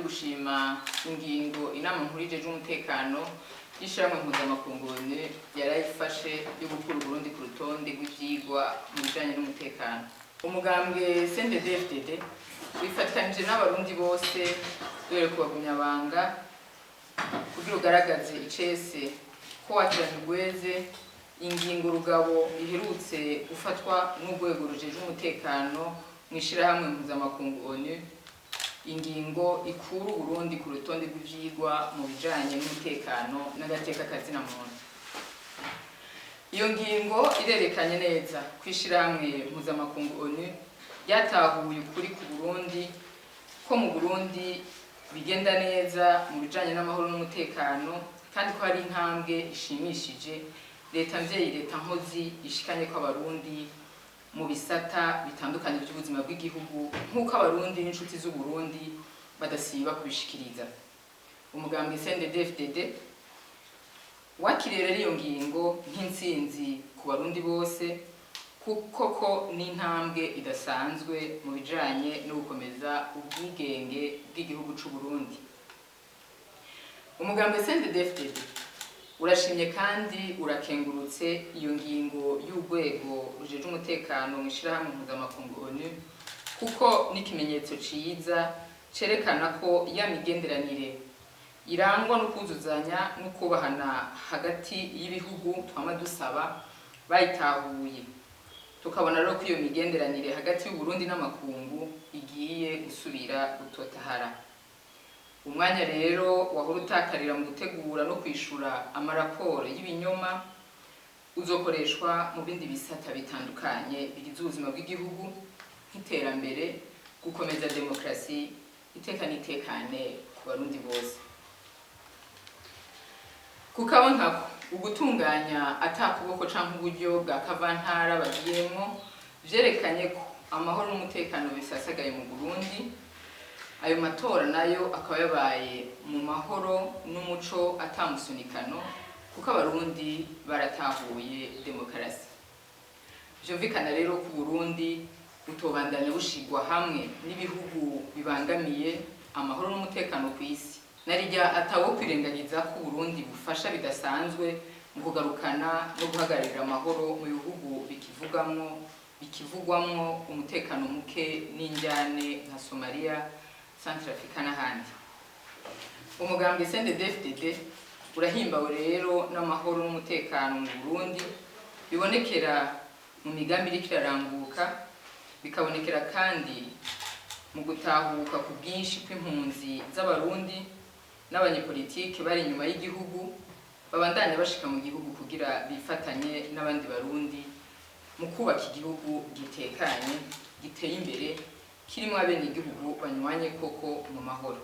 Gushima ingingo inama nkuru ijejwe umutekano y'ishirahamwe mpuzamakungu ONU yarayifashe yo gukura Uburundi ku rutonde rw'ivyigwa mu bijanye n'umutekano. Umugambwe CNDD-FDD wifatikanije n'Abarundi bose dore kubagumyabanga kugira ugaragaze icese ko wakiranye urweze ingingo rugabo iherutse gufatwa n'urwego rujejwe umutekano mu ishirahamwe mpuzamakungu ONU, ingingo ikura Uburundi ku rutonde rw'ivyigwa mu bijanye n'umutekano n'agateka kazina muntu. Iyo ngingo irerekanye neza ko ishirahamwe mpuzamakungu ONU ryatahuye ukuri ku Burundi, ko mu Burundi bigenda neza mu bijanye n'amahoro n'umutekano, kandi ko hari intambwe ishimishije leta mvyeyi, leta nkozi ishikanye ko Abarundi mu bisata bitandukanye by'ubuzima bw'igihugu, nk'uko Abarundi n'inshuti z'Uburundi badasiba kubishikiriza. Umugambwe CNDD-FDD wakiriye rero iyo ngingo nk'intsinzi ku Barundi bose, kuko ko n'intambwe idasanzwe mu bijanye no gukomeza ubwigenge bw'igihugu c'u Burundi. Umugambwe CNDD-FDD urashimye kandi urakengurutse iyo ngingo y'urwego rujejwe umutekano mu ishirahamwe mpuzamakungu ONU, kuko n'ikimenyetso ciza cerekana ko ya migenderanire irangwa no kuzuzanya no kubahana hagati y'ibihugu twama dusaba bayitahuye, tukabona rero ko iyo migenderanire hagati y'Uburundi n'amakungu igiye gusubira gutotahara. Umwanya rero wahora utakarira mu gutegura no kwishura amaraporo y'ibinyoma uzokoreshwa mu bindi bisata bitandukanye bigize ubuzima bw'igihugu, nk'iterambere, gukomeza demokarasi, iteka n'itekane ku Barundi bose. Kukaba nkako ugutunganya ata kuboko canke uburyo bwa kavantara bagiyemwo, vyerekanye ko amahoro n'umutekano bisasagaye mu Burundi. Ayo matora nayo akaba yabaye mu mahoro n'umuco atamusunikano, kuko Abarundi baratahuye demokarasi. Vyumvikana rero ko Uburundi butobandanya bushigwa hamwe n'ibihugu bibangamiye amahoro n'umutekano ku isi, narirya atawo kwirengagiza ko Uburundi bufasha bidasanzwe mu kugarukana no guhagararira amahoro mu bihugu bikivugwamwo umutekano muke n'injyane nka Somalia, Centrafrica n'ahandi. Umugambwe CNDD-FDD urahimbawe rero n'amahoro n'umutekano mu Burundi bibonekera mu migambi iriko iraranguka, bikabonekera kandi mu gutahuka ku bwinshi kw'impunzi z'Abarundi n'abanyepolitike bari inyuma y'igihugu babandanya bashika mu gihugu kugira bifatanye n'abandi Barundi mu kubaka igihugu gitekanye, giteye imbere, kirimo abenegihugu banywanye koko mu mahoro.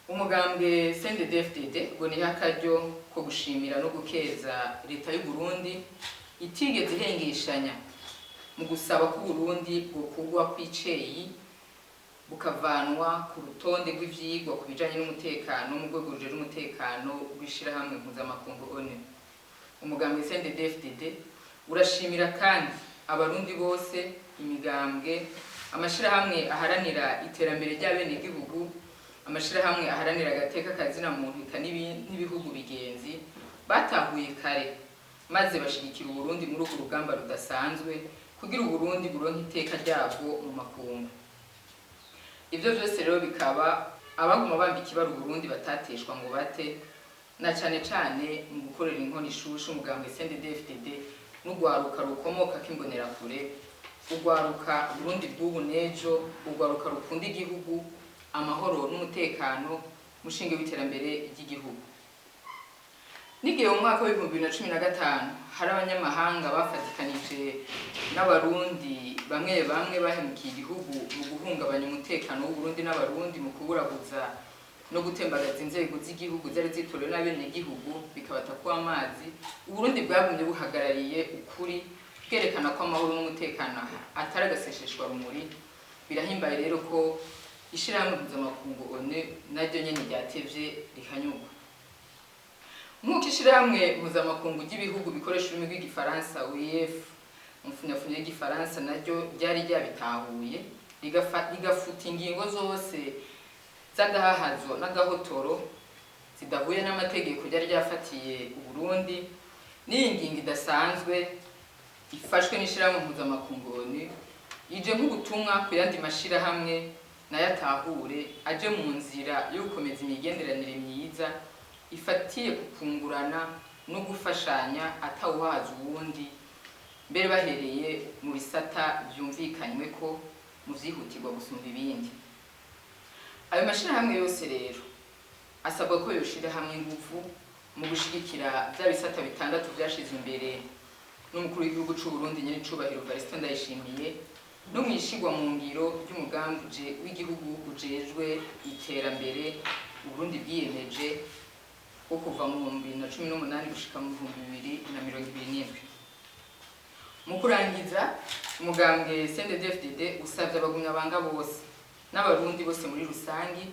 Umugambwe CNDD-FDD uboneyeho akaryo ko gushimira no gukeza leta y'u Burundi itigeze ihengeshanya mu gusaba ko Uburundi bwokurwa kw'iceyi, bukavanwa ku rutonde rw'ivyigwa ku bijanye n'umutekano mu rwego rujejwe umutekano rw'ishirahamwe mpuzamakungu ONU. Umugambwe CNDD-FDD urashimira kandi Abarundi bose, imigambwe, amashirahamwe aharanira iterambere ry'abenegihugu, amashirahamwe aharanira agateka kazina muntu, eka n'ibihugu bigenzi batahuye kare maze bashigikira Uburundi muri urwo rugamba rudasanzwe kugira Uburundi buronke iteka ryabwo mu makungu. Ivyo vyose rero bikaba abaguma bambika ibara Uburundi batateshwa ngo bate, na cane cane mu gukorera inkono ishushu umugambwe CNDD-FDD n'urwaruka rukomoka k'imbonerakure, urwaruka Burundi bw'ubu n'ejo, urwaruka rukunda igihugu, amahoro n'umutekano, mushinge w'iterambere ry'igihugu. N'igihe mu mwaka wa 2015 hari abanyamahanga bafatikanije n'Abarundi bamwe bamwe bahemukiye igihugu mu guhungabanya umutekano w'Uburundi n'Abarundi, mu kuburabuza no gutembagaza inzego z'igihugu zari zitorewe n'abenegihugu, bikabata kuba amazi, Uburundi bwagumye buhagarariye ukuri, bwerekana ko amahoro n'umutekano atari agasesheshwa rumuri. Birahimbaye rero ko ishirahamwe mpuzamakungu ONU naryo nyene ryatevye rikanyurwa. Nk'uko ishirahamwe mpuzamakungu ry'ibihugu bikoresha ururimi rw'Igifaransa, OIF mu mfunyafunyo y'igifaransa, naryo ryari ryabitahuye. rigafuta ingingo zose z'agahahazo n'agahotoro zidahuye n'amategeko ryari ryafatiye Uburundi. N'iyi ngingo idasanzwe ifashwe n'ishirahamwe mpuzamakungu ONU ije nk'ubutumwa ku yandi mashirahamwe nayo atahure aje mu nzira yo gukomeza imigenderanire myiza ifatiye ku kungurana no gufashanya atawuhaza uwundi, mbere bahereye mu bisata vyumvikanywe ko mu vyihutirwa gusumba ibindi. Ayo mashirahamwe yose rero asabwa ko yoshira hamwe ingufu mu gushigikira vya bisata bitandatu vyashizwe imbere n'umukuru w'igihugu c'u Burundi nyenicubahiro Evariste Ndayishimiye, no mwishigwa mu ngiro ry'umugambi w'igihugu ujejwe iterambere Uburundi bwiyemeje wo kuva mu 2018 gushika mu 2027. Mu kurangiza, umugambwe CNDD-FDD usavye abagumyabanga bose n'Abarundi bose muri rusangi,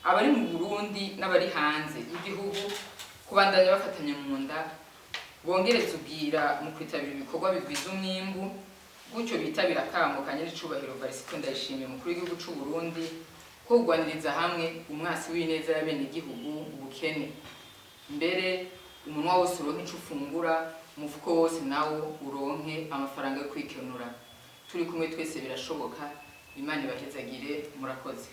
abari mu Burundi n'abari hanze y'igihugu, kubandanya bafatanya mu nda, bongereza ubwira mu kwitabira ibikorwa bigwiza umwimbu, gutyo bitabira akamo ka nyenicubahiro Evariste Ndayishimiye umukuru w'igihugu c'u Burundi ko kugwaniriza hamwe umwasi w'ineza y'abenegihugu ubukene, mbere umunwa wose uronke ico ufungura, umufuko wose nawo uronke amafaranga yo kwikenura. Turi kumwe twese birashoboka. Imana ibahezagire. Murakoze.